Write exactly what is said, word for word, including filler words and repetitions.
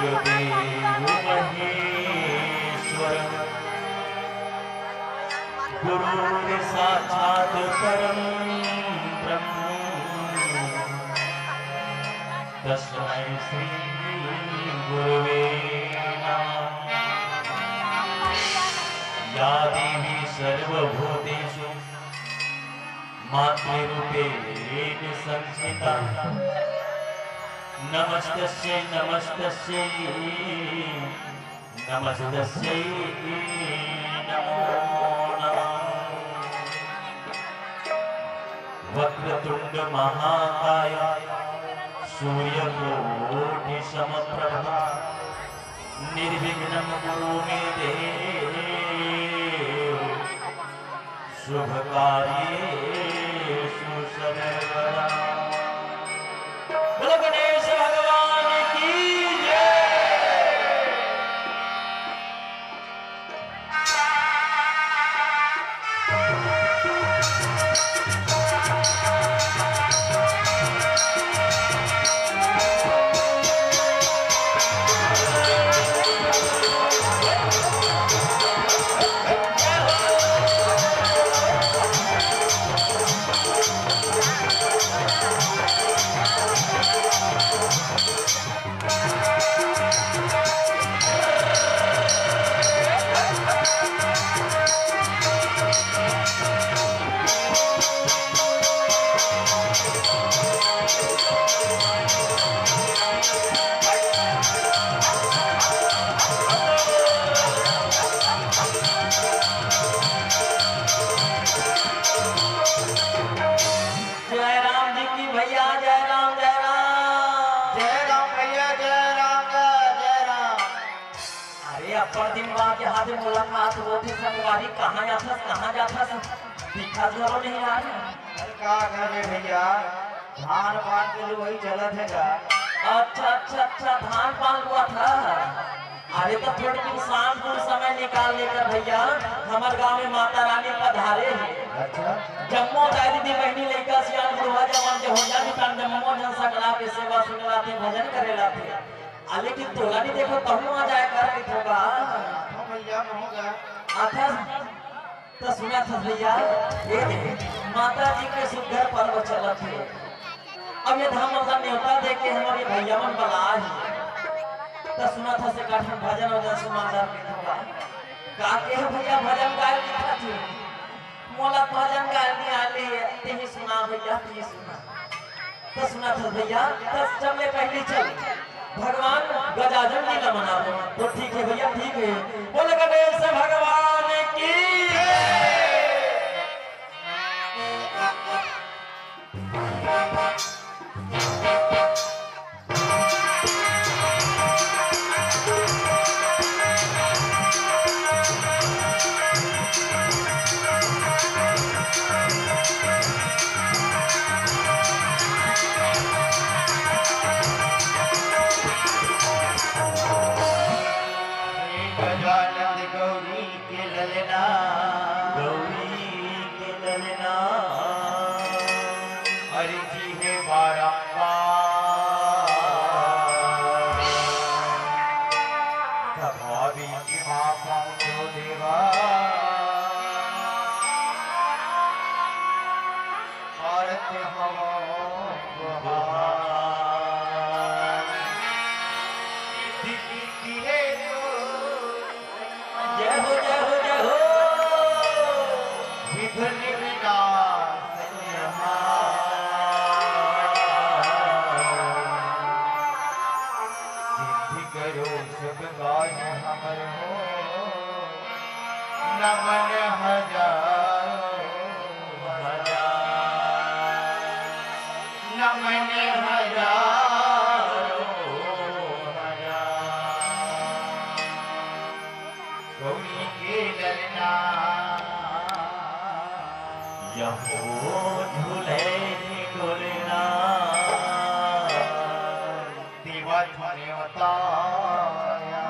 देव महेश्वर, गुरुर्साक्षात् परं ब्रह्म, तस्मै श्री गुरवे नमः। या देवी सर्वभूतेषु मातृरूपेण संस्थिता। नमस्तस्यै, नमस्तस्यै, नमस्तस्यै नमो नमः। वक्रतुण्ड महाकाय सूर्यकोटि समप्रभा। निर्विघ्नं कुरु मे देव शुभ कार्येषु सर्वदा। बोलो गणेश भगवान की जय। जय राम जी की भैया, जय राम, जय राम। जय राम भैया, जय राम का, जय राम। अरे, अब्बड़ दिन बाद यहाँ से मुलाकात होत हे संगवारी, कहाँ जाथस, कहाँ जाथस, दिखत घलो नहीं यार। अरे का करबे भैया, धान पान के लुवई चलत हे का। अच्छा, अच्छा, अच्छा, धान पान लुवत हे। अरे तो थोड़ी दिन शाम को समय निकाल लेकर भैया, हमर गांव में माता रानी पधारे हे। अच्छा। जम्मो दाई दीदी बहिनी लइका सियान बुढ़वा जवान जे हो जानी तान जम्मो झन सकला के सेवा सुनला थे भजन करे ला थे। आ लेकिन तोला नहीं देखो तहु आ जाए कर के थोड़ा। हाँ भैया, कहूँ का। आथस त सुनत हस भैया, ए दे, माता जी के सुग्घर पर्व चलत हे। अब ये धाम मतलब नेवता दे के हमर ये भैया मन बलाए हे। त सुनत हस एक ठन भजन वजन सुना दर के थोड़ा। का के हे भैया भजन गाए लिखत हे? मोला भजन गाए नहीं आले, तेही सुना भैया, तेही सुना। त सुनत हस भैया, त सबले पहली चल भगवान गजानन जी ला मनाबो। तो ठीक हे भैया, ठीक हे। बोल गणेश भगवान की। गजानंद गौरी के ललना, गौरी के ललना। अरे जी हे बारंबार, सभा बीच मा पहुँचो देवा। भारत हवा बहार। सिद्धि की है तो जय हो, जय हो, जय हो। विघ्न विनाशक हमार। सिद्धि करो सब कार्य हमर हो। नमन हजारों हजार, नमन हजारों हजार। गौरी के ललना, यहो झूले डोलना। देवा तूने बताया।